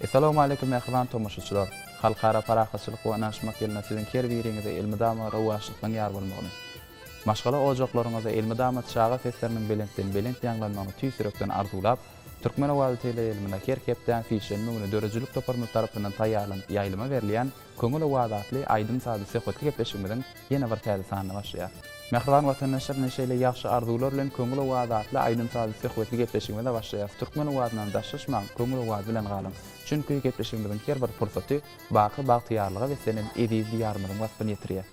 Essalawmaleýkum mähriban tomaşaçylar! Halkara parahatçylyk we ynanyşmak ýylynda siziň her biriňize elmydama rowaçlyklaň ýar bolmagyny, maşgala ojaklaryňyzda elmydama çaga sesleriniň belentden belent ýaňlanmagyny tüýs ýürekden arzuwlap, Türkmen owazy teleýaýlymynda her hepdäň sişenbe güni döredijilik toparymyz tarapyndan taýýarlanyp ýaýlyma berilýän Köňül owazy atly aýdym-sazly söhbetli gepleşigimiziň ýene bir täze sanyna başlaýar. Mähriban watandaşlar ine şeýle ýagşy arzuwlar bilen Köňül owazy atly aýdym-sazly söhbetli gepleşigimize başlaýarys. Türkmen owazyndan daşlaşmaň, köňül owazy bilen galyň. Çünki gepleşigimiziň her bir pursaty baky bagtyýarlyga beslenen eziz Diýarymyzyň waspyny ýetirýär.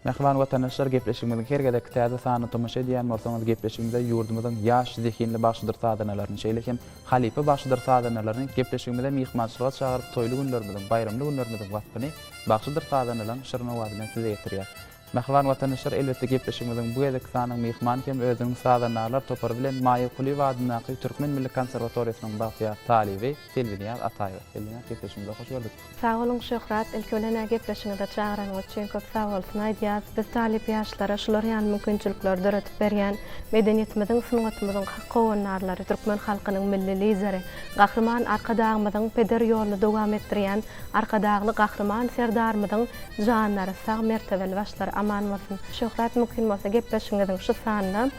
Mähriban watandaşlar gepleşigimiziň her gezekki täze sanyna tomaşa edýän bolsaňyz gepleşigimize ýurdumyzyň ýaş zehinli bagşydyr sazandalaryny şeýle hem halypa bagşydyr sazandalaryny gepleşigimize myhmançylyga çagyryp toýly günlerimiziň baýramly günlerimiziň waspyny bagşydyr sazandalaryň şirin owazy bilen size ýetirýär. Mähriban watandaşlar elbetde gepleşigimiziň bu gezekki sanynyň myhmany hem özüniň sazandarlar topary bilen Maýa Kulyýewa adyndaky Türkmen milli konserwatoriýasynyň bagtyýar talyby Selbinýaz Ataýewa. Selbinýaz gepleşigimize hoş gördük. Sag boluň Şöhrat, ilki bilen-ä gepleşigiňize çagyranyňyz üçin köp sagbolsun aýdýas. Biz talyp ýaşlara şular ýaly mümkinçilikleri döredip berýän medeniýetimiziň, sungatymyzyň hak howandarlary, türkmen halkynyň Milli Lideri, Gahryman Arkadagymyzyň peder ýoluny dowam etdirýän Arkadagly Gahryman Serdarymyzyň janlary sag, mertebeli başlary aman bolsun. Şöhrat mümkin bolsa gepleşigiňiziň şu sanynda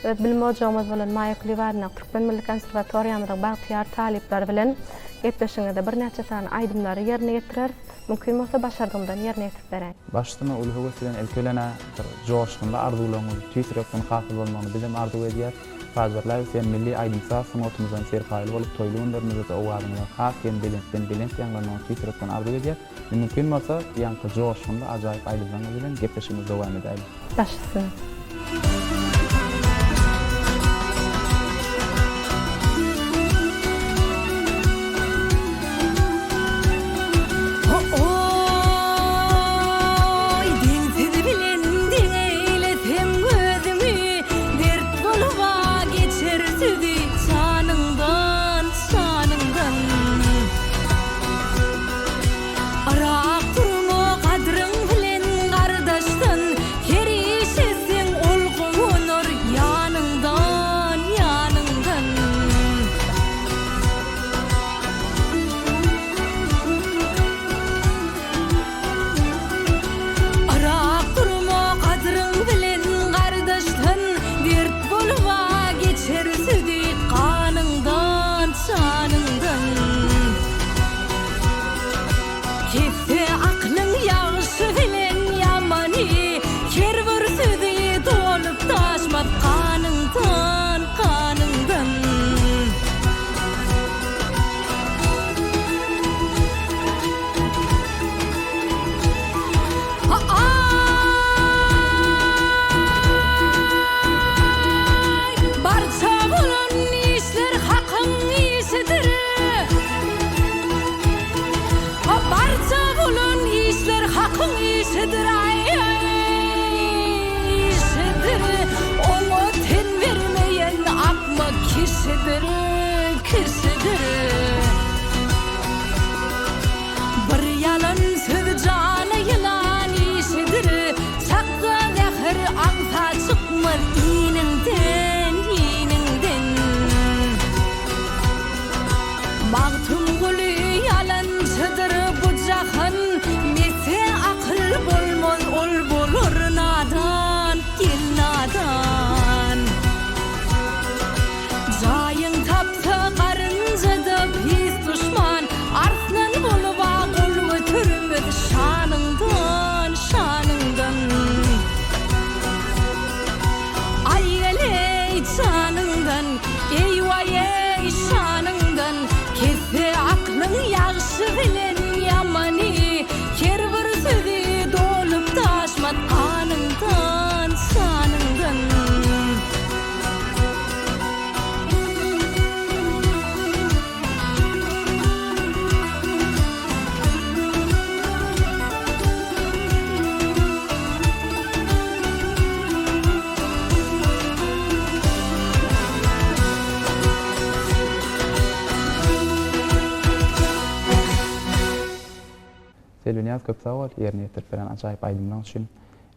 öz bilim ojagymyz bolan Maýa Kulyýewa adyndaky Türkmen milli konserwatoriýamyzyň bagtyýar talyplary bilen Gepleşigiňizde birnäçe sany aýdymlary ýerine ýetireris. Mümkin bolsa başardygymdan ýerine ýetirip beräý. Baş üstüne uly höwes bilen ilki bilen-ä bir joşgunly arzuwlaryňyz tüýs ýürekden hasyl bolmagyny bizem arzuw edýäs. Pajarlaý sen milli aýdym-saz sungatymyzdan serpaýly bolup toýly günlerimizde-de owazyňyzyň has hem belentden belent ýaňlanmagyny tüýs ýürekden arzuw edýäs. Indi mümkin bolsa ýaňky joşgunly ajaýyp aýdymlaryňyz bilen gepleşigimizi dowam edäýliň. Baş üstüne. Ho-oý, deňsiz bilen deňeýleseň özüňi, Dert bolup-a geçer sözi janyňdan, janyňdan. Yrak durma gadryň bilen gardaşdan, Her iş etseň ol guwanar ýanyňdan, ýanyňdan. Yrak durma gadryň bilen gardaşdan, Dert bolup-a geçer sözi ganyňdan, janyňdan. Kesse aklyň ýagşy bilen ýamany, Her bir sözi dolup daşmaz ganyňdan, ganyňdan. Ha-aý! Barça bolan işler Hakyň işidir. Ha barça bolan işler Hakyň işidir aý işidir Oňa ten bermeýen akmak kişidir kişidir Bir ýalan söz jana ýylan işidir Çaksa zäher aňsa çykmaz iniňden iniňden. Magtymguly ýalançydyr bu jahan, Mese akyl bolmaz ol bolar nadan, gel nadan. Jaýyň tapsa garynja-da pis duşman, Arslan bolup-a gol götermez şanyňdan, şanyňdan. Aý gel-eý janyňdan, Eý-waý-eý şanyňdan, Kesse aklyň ýagşy bilen ýamany, Her bir sözi dolup daşmaz ganyňdan, janyňdan. Selbinýaz köp sag bol ýerine ýetirip beren ajaýyp aýdymlaň üçin.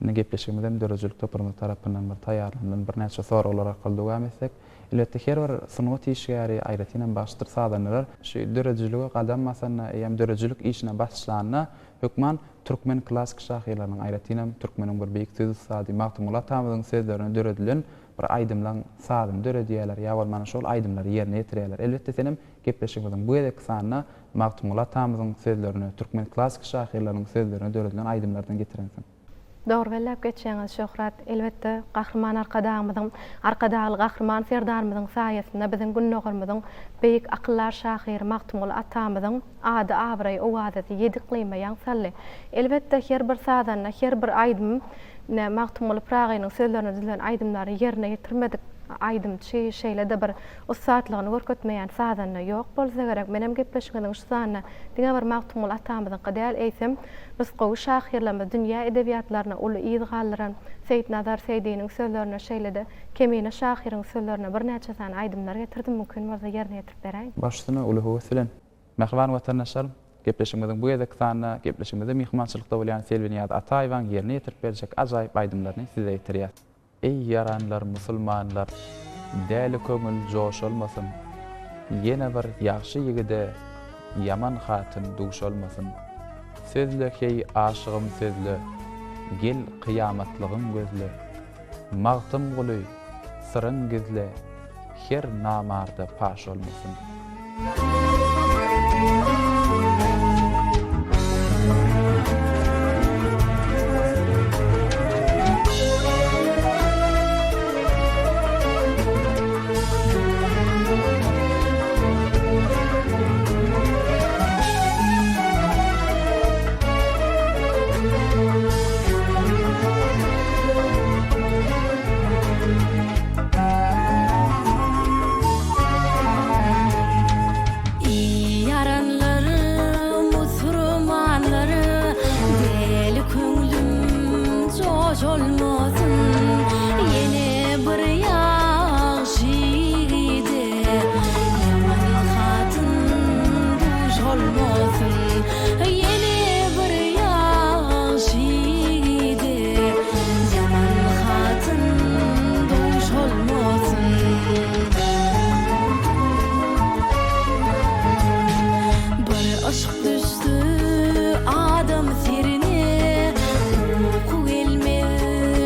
Indi gepleşigimizi hem döredijilik toparymyz tarapyndan bir taýýarlanylan birnäçe soraglar arkaly dowam etsek. Elbetde, her bir sungat işgäri, aýratyn hem bagşydyr sazandalar şu döredijilige gadam basanda, eýýäm döredijilik işine başlanda hökman türkmen klassyk şahyrlarynyň, aýratyn hem türkmeniň bir beýik söz ussady Magtymguly atamyzyň sözlerine döredilen bir aýdymlaň sazyny döredýärler ýa bolmanda şol aýdymlary ýerine ýetirýärler. Elbetde, senem gepleşigimiziň bu gezekki sanynda Magtymguly atamyzyň sözlerine, türkmen klassyk şahyrlarynyň sözlerine döredilen aýdymlardan getirensiň. Dogry belläp geçýäňiz, Şöhrat. Elbetde, Gahryman Arkadagymyzyň, Arkadagly Gahryman Serdarymyzyň saýasynda biziň Gündogarymyzyň beýik akyldar şahyry Magtymguly atamyzyň ady-abraýy, owazasy ýedi yklyma ýaň saldy. Elbetde, her bir sazanda, her bir aýdym ine, Magtymguly Pyragynyň sözlerine düzülen aýdymlary ýerine ýetirmedik aýdymçy, şeýle-de bir ussatlygyny görkezmeýän sazanda ýok bolsa gerek. Menem gepleşigiňiziň şu sanynda diňe bir Magtymguly atamyzyňky däl, eýsem, Nusgawy şahyrlarymyz dünýä edebiýatlaryna uly yz galdyran Seýitnazar Seýdiniň sözlerine şeýle-de Kemine şahyryň sözlerine birnäçe sany aýdymlar getirdim, mümkin bolsa ýerine ýetirip beräýiň. Baş üstüne, uly höwes bilen. Mähriban watandaşlar, gepleşigimiziň bu gezekki sanynda gepleşigimizde myhmançylykda bolýan Selbinýaz Ataýewaň ýerine ýetirip berjek ajaýyp aýdymlaryny size ýetirýäs. Eý ýaranlar musulmanlar, däli köňül joşalmasyn, Ýene bir ýagşy ýigide ýaman hatyn duşalmasyn. Sözle heý aşygym sözle, gel kyýamatlygyň gözle, Magtymguly, syryň gizle, her namarda paş olmasyn. Ýaranlar musurmanlar Däli köňlüm joş olmasyn Ýene bir ýagşy ýigide Ýaman hatyn duş olmasyn Ýene bir ýagşy ýigide Ýaman hatyn duş olmasyn. Bir yşk düşse adam serine, Uky gelmez.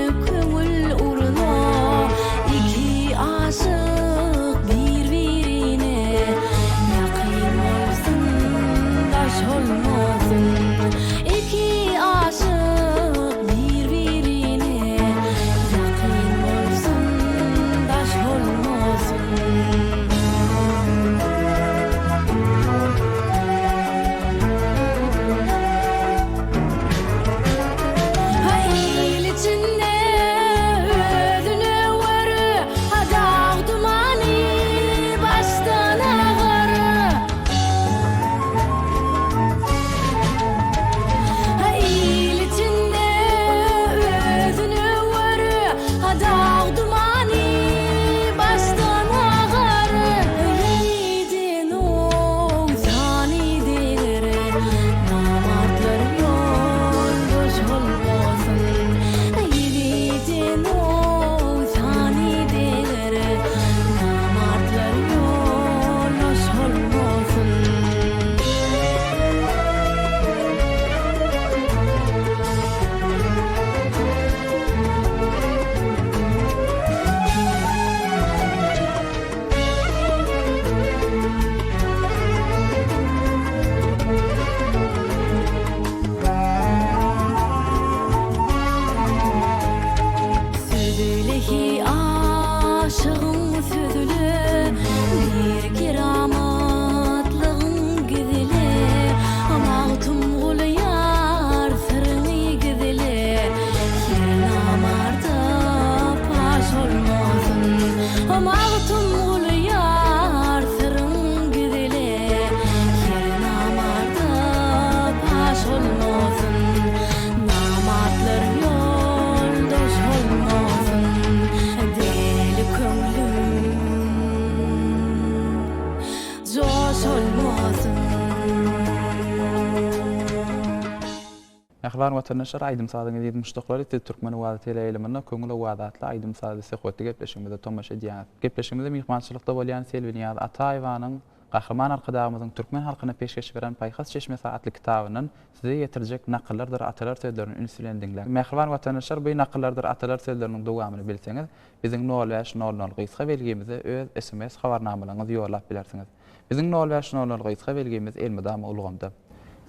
Mähriban watandaşlar, aýdym-sazyň eziz muşdaklary, siz Türkmen owazy teleýaýlymynda Köňül owazy atly aýdym-sazly söhbetli gepleşigimize tomaşa edýäňiz. Gepleşigimizde myhmançylykda bolýan Selbinyýaz Ataýewanyň Gahryman Arkadagymyzyň türkmen halkyna peşgeş beren Paýhas çeşmesi atly kitabyndan size ýetirjek nakyllardyr atalar sözlerini üns bilen diňläň. Mähriban watandaşlar, bu nakyllardyr atalar sözleriniň dowamyny bilseňiz, biziň nol bäş nol nol gysga belgimize öz sms habarnamalaryňyzy ýollap bilersiňiz. Biziň nol bäş nol nol gysga belgimiz elmydama ulgamda.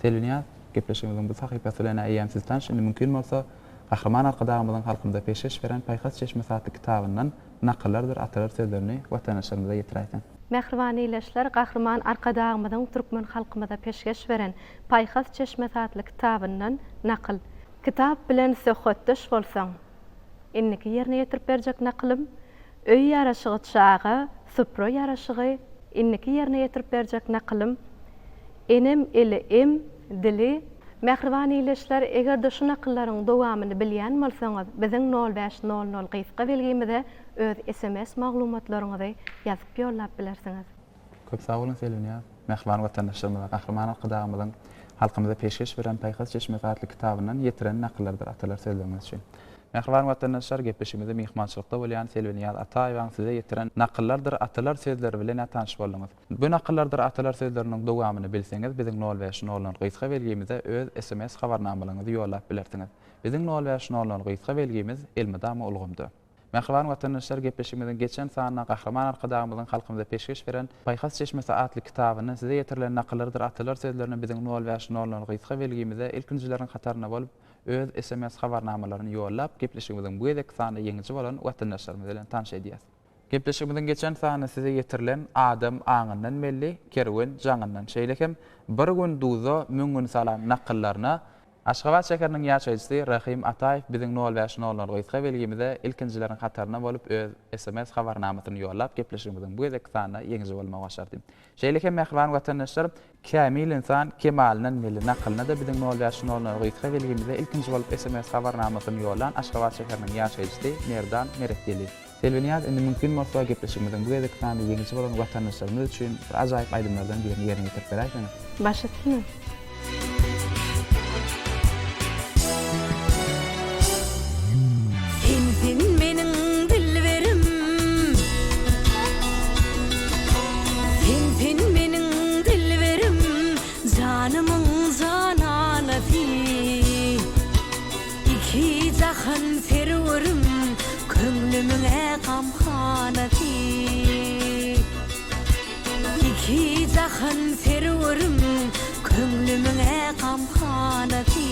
Selbinyýaz, gepleşigimiziň bu sahypasy bilen-ä eýýäm siz tanyş, indi mümkin bolsa, Gahryman Arkadagymyzyň halkymyza peşgeş beren Paýhas çeşmesi atly kitabyndan nakyllardyr atalar sözlerini watandaşlarymyza ýetiräýseň. Mähriban ildeşler, Gahryman Arkadagymyzyň türkmen halkymyza peşgeş beren Paýhas çeşmesi atly kitabyndan nakyl. Kitap bilen söhbetdeş bolsaň. Indiki ýerine ýetirip berjek nakylym, Öý ýaraşygy çaga, supra ýaraşygy. Indiki ýerine ýetirip berjek nakylym, Enem eli em, dili. Mähriban ildeşler, eger-de şu nakyllaryň dowamyny bilýän bolsaňyz, biziň nol bäş nol nol gysga belgimize öz sms maglumatlaryňyzy ýazyp ýollap bilersiňiz. Köp sag boluň Selbinyýaz. Mähriban watandaşlarymyza Gahryman Arkadagymyzyň halkymyza peşgeş beren Paýhas çeşmesi atly kitabyndan ýetiren nakyllardyr atalar sözleriňiz üçin. Mähriban watandaşlar, gepleşigimizde myhmançylykda bolýan Selbinyýaz Ataýewaň size ýetiren nakyllardyr atalar sözleri bilen-ä tanyş bolduňyz. Bu nakyllardyr atalar sözleriniň dowamyny bilseňiz biziň nol bäş nol nol gysga belgimize öz sms habarnamalaryňyzy ýollap bilersiňiz. Biziň nol bäş nol nol gysga belgimiz elmydama ulgamda. Mähriban watandaşlar gepleşigimiziň geçen sanynda Gahryman Arkadagymyzyň halkymyza peşgeş beren Paýhas çeşmesi atly kitabyndan size ýetirilen nakyllardyr atalar sözlerini biziň nol bäş nol nol gysga belgimize ilkinjileriň hatarynda bolup öz sms habarnamalaryny ýollap gepleşigimiziň bu gezekki sanynda ýeňiji bolan watandaşlarymyz bilen tanyş edýäs. Gepleşigimiziň geçen sanynda size ýetirilen Adam aňyndan belli, kerwen jaňyndan şeýle hem Bir gün duza, müň gün salam nakyllaryna Aşgabat şäheriniň ýaşaýjysy Rahym Ataýew biziň nol bäş nol nol gysga belgimize ilkinjileriň hatarynda bolup öz sms habarnamasyny ýollap gepleşigimiziň bu gezekki sanynda ýeňiji bolmagy başardy. Şeýle hem mähriban watandaşlar Kämil ynsan kemalyndan belli nakylyna-da biziň nol bäş nol nol gysga belgimize ilkinji bolup sms habarnamasyny ýollan Aşgabat şäheriniň ýaşaýjysy Merdan Meretgeldi. Selbinyýaz indi mümkin bolsa gepleşigimiziň bu gezekki sanynda ýeňiji bolan watandaşlarymyz üçin bir ajaýyp aýdymlardan birini ýerine ýetirip beräýseňiz. Baş üstüne. Sensiň meniň dilberim Sensiň meniň dilberim Janymyň jananasy Iki jahan serwerim Köňlümiň gamhanasy Iki jahan serwerim, Köňlümiň gamhanasy.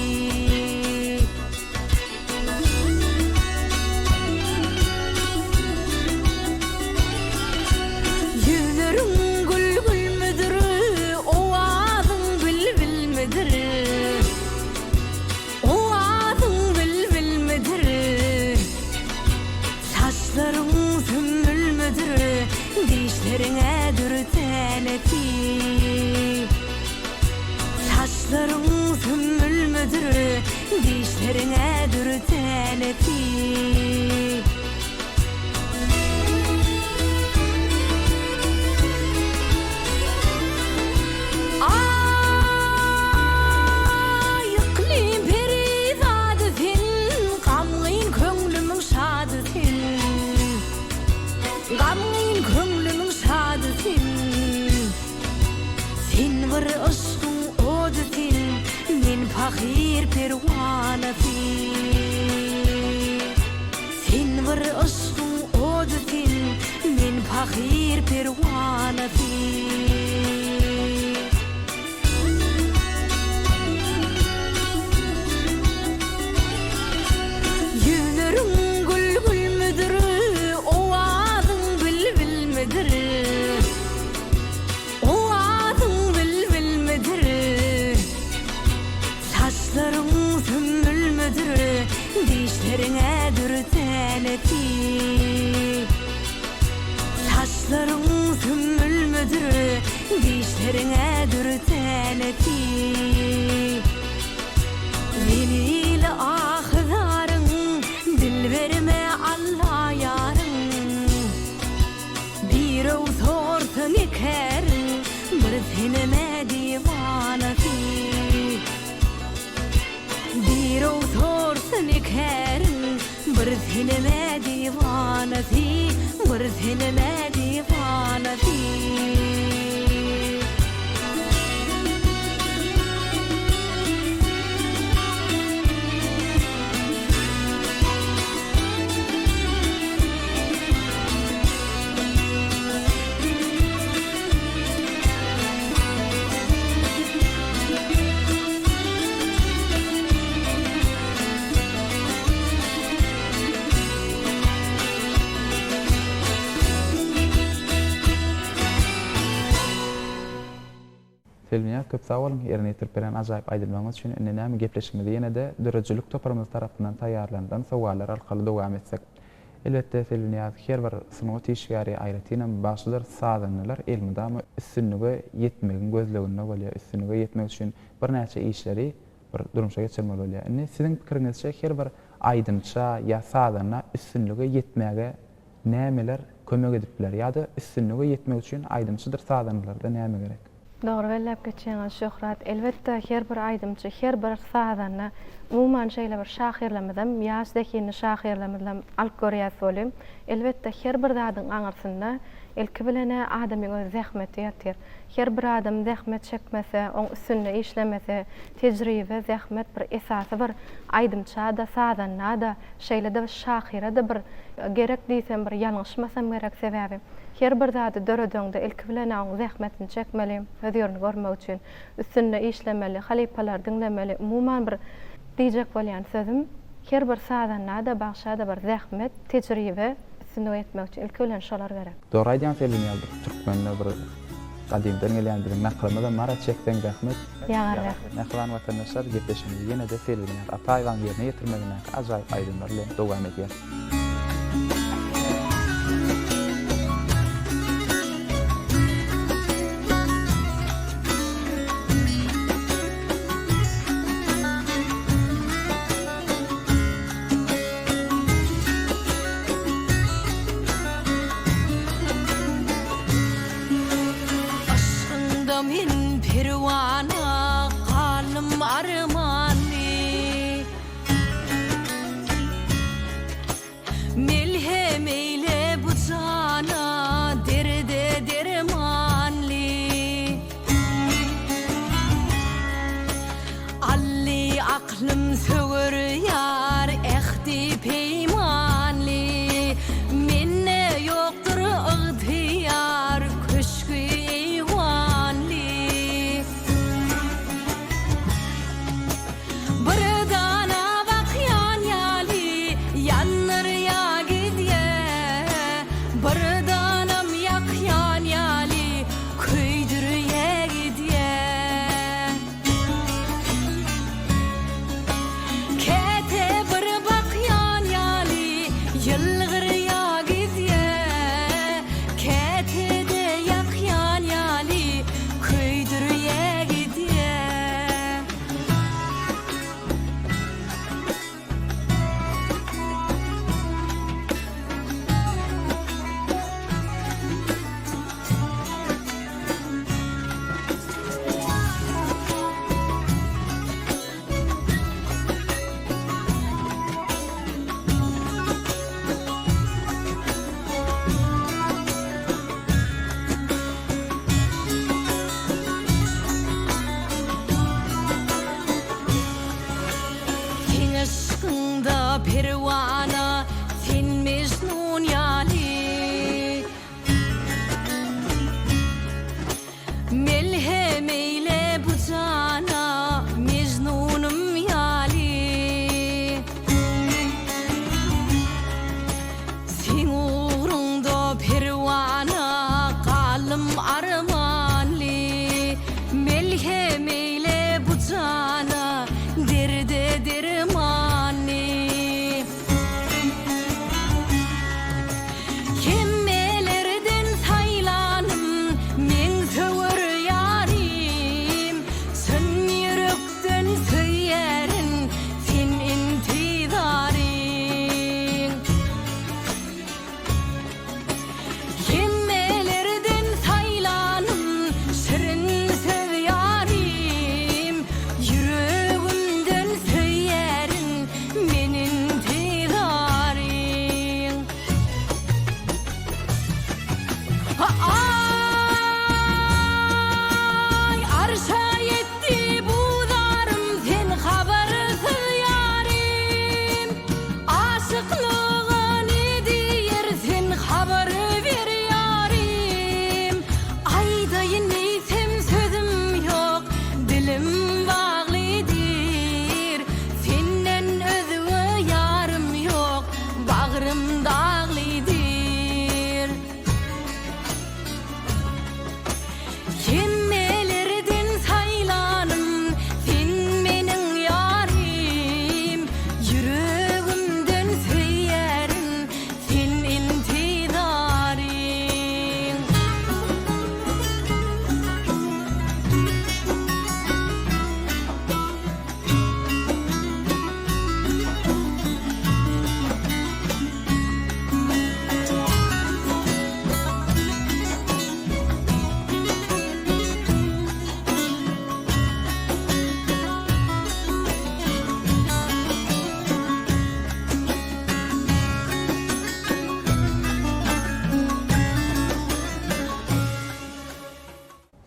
Ýüzleriň gül-gülmüdir, Owazyň bilbilmidir? Owazyň bilbilmidir? Saçlaryň sümbülmidir, dişleriň-ä dür tänesi. Saçlaryň sümbülmidir, dişleriň-ä dür tänesi. Aý, yklym perizady sen, Gamgyn köňlümiň şady sen. Gamgyn köňlümiň şady sen. Sen bir yşkyň ody sen, Men pahyr perwanasy. Sen bir yşkyň ody sen, Men pahyr perwanasy. Ýüzleriň gül-gülmüdir, Owazyň bilbilmidir? Owazyň bilbilmidir? Saçlaryň sümbülmidir, Dişleriň-ä dür tänesi. Saçlaryň sümbülmidir, Dişleriň-ä dür tänesi. Zelili ahy-zaryň, Dilberime Alla ýaryň. Birew sorsa nekäriň, Bir senem-ä diwanasy. käriň Bir senem-ä diwanasy Bir senem-ä diwanasy. Selbinyýaz köp sag boluň ýerine ýetirip beren ajaýyp aýdymlaryňyz üçin indi näme gepleşigimizi ýene-de döredijilik toparymyz tarapyndan taýýarlanylan sowallar arkaly dowam etsek. Elbetde Selbinyýaz her bir sungat işgäri aýratynam bagşydyr sazandalar elmydama üstünlige ýetmegiň gözleginde bolýar üstünlige ýetmek üçin birnäçe işleri bir durmuşa geçirmeli bolýar. Indi siziň pikiriňizçe her bir aýdymça ýa sazanda üstünlige ýetmäge nämeler kömek edip biler ýa-da üstünlige ýetmek üçin aýdymçydyr sazandalarda näme gerek? Dogry belläp geçýäňiz Şöhrat. Elbetde her bir aýdymçy, her bir sazanda, umuman şeýle bir şahyrlarymyzam, ýaş zehinli şahyrlarymyzam alyp görýäs welin, elbetde her bir zadyň aňyrsynda ilki bilen-ä adamyň öz zähmeti ýatyr. Her bir adam zähmet çekmese, oň üstünde işlemese, tejribe, zähmet bir esasy bir aýdymça-da, sazanda-da, şeýle-de bir şahyra-da bir gerek diýsem bir ýalňyşmasam gerek sebäbi her bir zady döredeňde ilki bilen-ä oň zähmetini çekmeli, hözirini görmek üçin üstünde işlemeli, halypalary diňlemeli, umuman bir diýjek bolýan sözüm her bir sazanda-da, bagşa-da bir zähmet, tejribe, üstünlige ýetmek üçin ilki bilen şolar gerek. Dogry aýdýaň Selbinýaz bir türkmende bir gadymdan gelýän biziň nakylymyzam bar çekseň zähmet Ýagar rehmet. Mähriban watandaşlar gepleşigimizi ýene-de Selbinýaz Ataýewaň ýerine ýetirmegindäki ajaýyp aýdymlar bilen dowam edýäs. Yşgyňda men perwana, galdym armanly.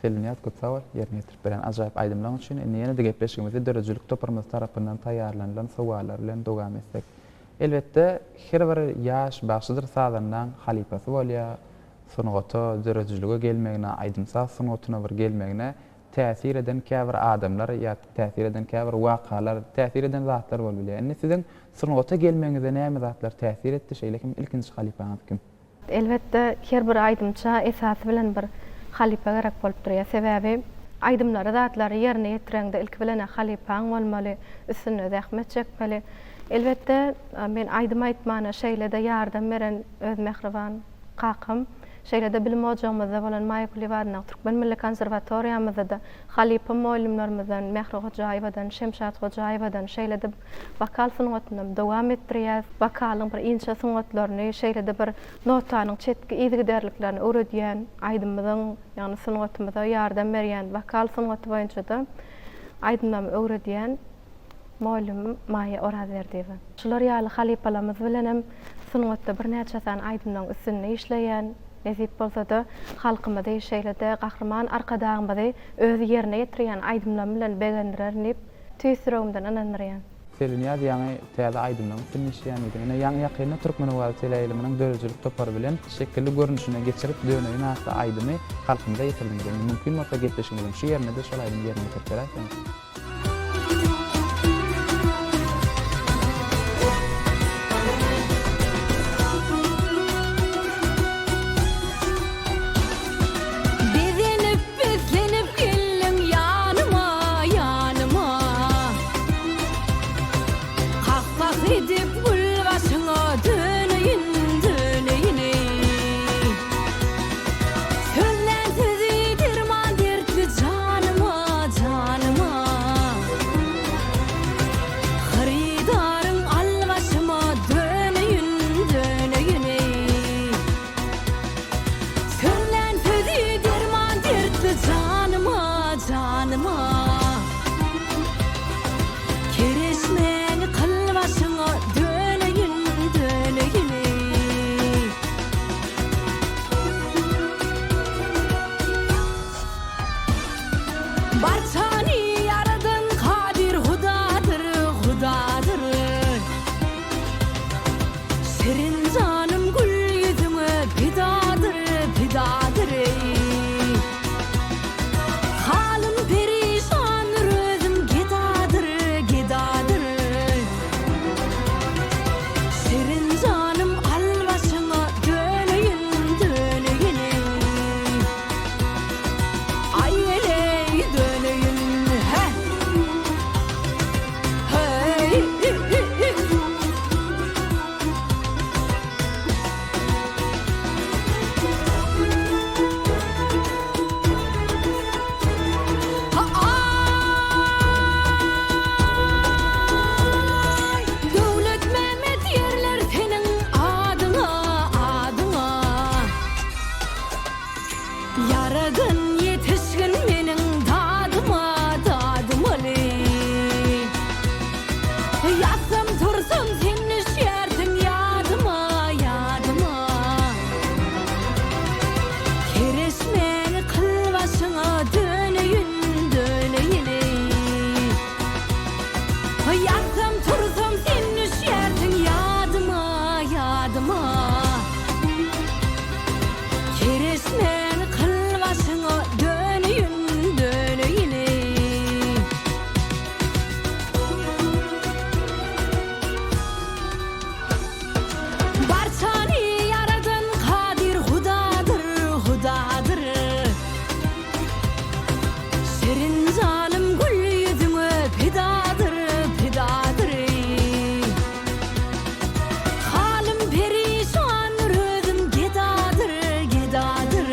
Selbinyýaz köp sag bol, ýerine ýetirip beren ajaýyp aýdymlaň üçin. Indi ýene-de gepleşigimizi döredijilik toparymyz tarapyndan taýýarlanylan sowallar bilen dowam etsek. Elbetde, her bir ýaş bagşydyr sazandaň halypasy bolýar, sungata, döredijilige gelmegine, aýdym-saz sungatyna bir gelmegine täsir eden käbir adamlar ýa täsir eden käbir wakalar, täsir eden zatlar bolup bilýär. Indi siziň sungata gelmegiňize näme zatlar täsir etdi, şeýle hem ilkinji halypaňyz kim? Elbetde, her bir aýdymça esasy bilen bir halypa gerek bolup durýar. Sebäbi aýdymlary zatlary ýerine ýetireňde ilki bilen-ä halypaň bolmaly, üstünde zähmet çekmeli. Elbetde, men aýdym aýtmana şeýle-de ýardam beren öz mähriban kakam, şeýle-de bilim ojagymyzda bolan Maýa Kulyýewa adyndaky Türkmen milli konserwatoriýamyzda-da halypa mugallymlarymyzdan Mähri Hojaýewadan, Şemşat Hojaýewadan, şeýle-de wokal sungatynam dowam etdirýäs. Wokalyň bir inçe sungatlaryny, şeýle-de bir notanyň çetki yzygiderliklerini öwredýän, aýdymymyzyň, ýagny sungatymyza ýardam berýän, wokal sungaty boýunça-da aýdymlarymy öwredýän mugallymym Maýa Orazberdiýewa. Şular ýaly halypalarymyz bilenem sungatda birnäçe sany aýdymlaryň üstünde işleýän. Nesip bolsa-da, halkymyzy, şeýle-de Gahryman Arkadagymyzy öz ýerine ýetirýän aýdymlarym bilen begendirerin diýip, tüýs ýüregimden ynandyrýan. Selbinyýaz ýaňy täze aýdymlaryň üstünde işleýän diýdiň. Ine, ýaňy-ýakynda Türkmen owazy teleýaýlymynyň döredijilik topary bilen şekilli görnüşine geçirip Döneýin atly aýdymy halkymyza ýetirdiňiz. Indi mümkin bolsa gepleşigimiziň şu ýerinde-de şol aýdymy ýerine ýetirip beräýseňiz. Bezenip beslenip geldiň ýanyma, ýanyma. Kah-kah edip gül gaşyňa döneýin, döneýin eý. Sözlän sözi derman dertli janyma, janyma. Hyrydaryň al başyma döneýin, döneýin eý. Sözlän sözi derman dertli janyma, janyma. Kereşmäni kyl başyňa döneýin, döneýin eý. Barçany ýaradan Kadyr Hudadyr, Hudadyr. Şirin janym gül ýüzüňe pidadyr, pidadyr eý. Halym perişandyr özüm gedadyr, gedadyr. Şirin janym al başyňa döneýin, döneýin eý. Aý eleý döneýin, hä. Döwletmämmet ýerler seniň adyňa, adyňa. Ýaradan ýetişgin meniň dadyma, dadymaly. Ýatsam tursam sen düşýärsiň ýadyma, ýadyma. Kereşmäni kyl başyňa döneýin, döneýin eý. Ýatsam tursam sen düşýärsiň ýadyma, ýadyma. Kereşmäni kyl başyňa döneýin, döneýin eý. Barçany ýaradan Kadyr Hudadyr, Hudadyr. Şirin janym gül ýüzüňe pidadyr, pidadyr eý. Halym perişandyr özüm gedadyr, gedadyr.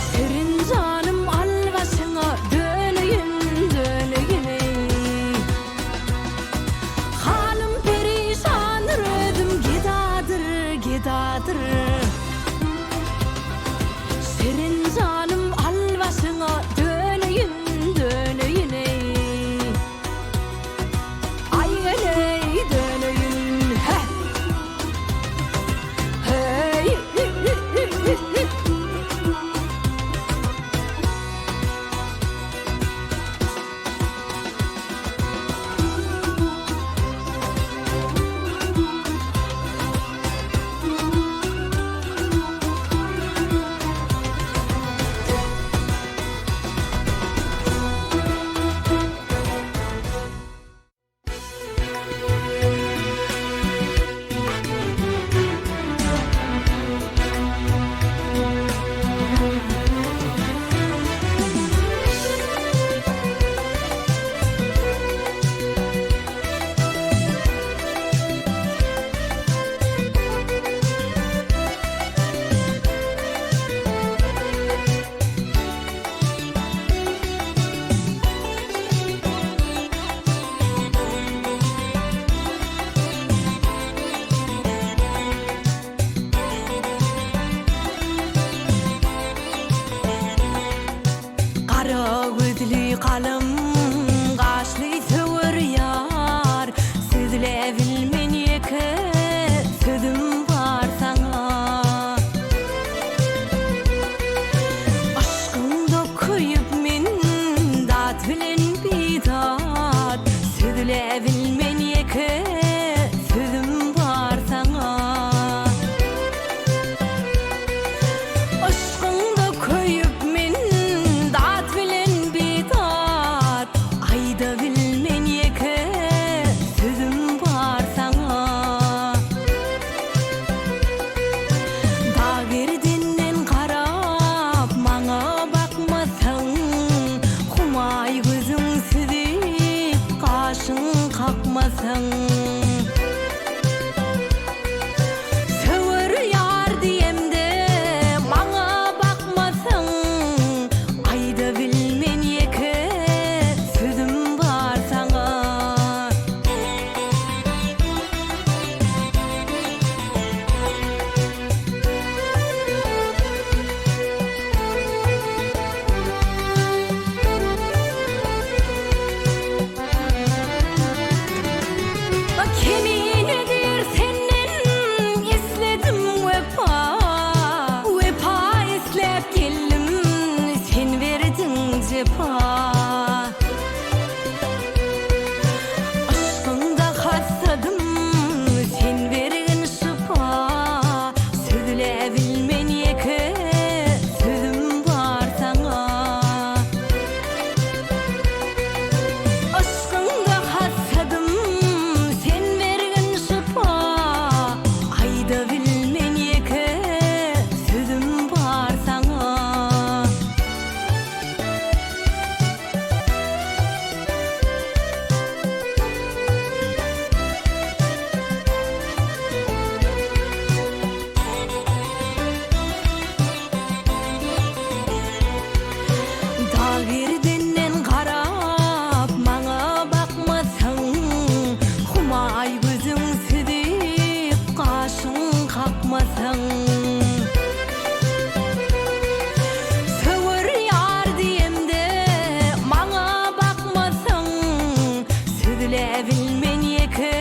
Şirin janym al başyňa döneýin, döneýin eý. Halym perişandyr özüm gedadyr, gedadyr. Şirin janym al başyňa döneýin, döneýin eý. Aý heleý döneýin hä. Heý. ýeke sözüm bar saňa. Yşkyňda köýüp men dat bilen bidat, Sözläbilmen ýeke sözüm bar saňa. Yşkyňda köýüp men dat bilen bidat, Aýdabilmen ýeke sözüm bar saňa. Dag gerdenden garap maňa bakmasaň, Humaý gözüň süzüp gaşyň kakmasaň. Söwer ýar diýemde maňa bakmasaň, Aýdabilmen ýeke sözüm bar saňa. Keminedir senden isledim wepa, Wepa isläp geldim sen berdiň jepa. Yşkyňda hassadym sen bergin şypa, Sözläbilmen ýeke sözüm bar saňa. Yşkyňda hassadym sen bergin şypa, Aýdabilmen ýeke sözüm bar saňa. Dag gerdenden garap maňa bakmasaň, Humaý gözüň süzüp gaşyň kakmasaň. Söwer ýar diýemde maňa bakmasaň, Sözläbilmen ýeke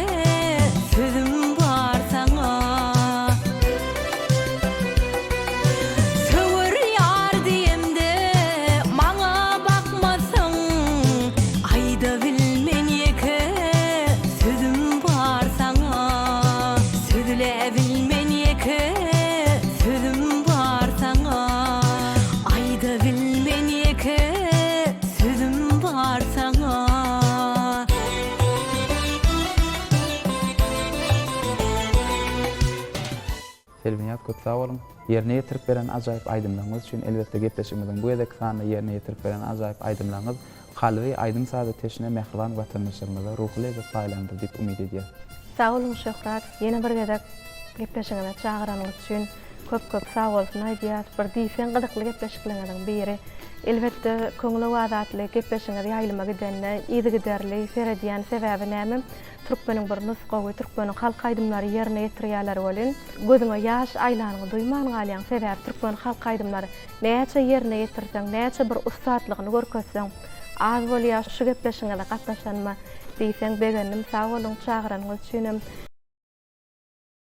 sözüm bar saňa. Söwer ýar diýemde maňa bakmasaň, Aýdabilmen ýeke sözüm bar saňa. Sözläbilmen ýeke sözüm bar saňa. Aýdabilmen ýeke sözüm bar saňa. Selbinýaz köp sag boluň. Ýerine ýetirip beren ajaýyp aýdymlaryňyz üçin elbetde gepleşigimiziň bu gezekki sanynda ýerine ýetirip beren ajaýyp aýdymlaryňyz kalby aýdym-saza teşne mähriban watandaşlarymyza ruhy lezzet paýlandyr diýip umyt edýäs. Sag boluň Şöhrat, ýene bir gezek gepleşigiňize çagyranyňyz üçin köp köp sagbolsun aýdýas. Bir diýseň gyzykly gepleşikleňiziň biri. Elbetde Köňül owazy atly gepleşigiňiz ýaýlyma gidende yzygiderli seredýän sebäbi näme türkmeniň bir nusgawy türkmeniň halk aýdymlary ýerine ýetirýäler welin gözüňe ýaş aýlanyňy duýman galýaň sebäbi türkmen halk aýdymlary näçe ýerine ýetirseň näçe bir ussatlygyny görkezseň az bolýar şu gepleşigiňize gatnaşanyma diýseň begendim sag boluň çagyranyňyz üçinem.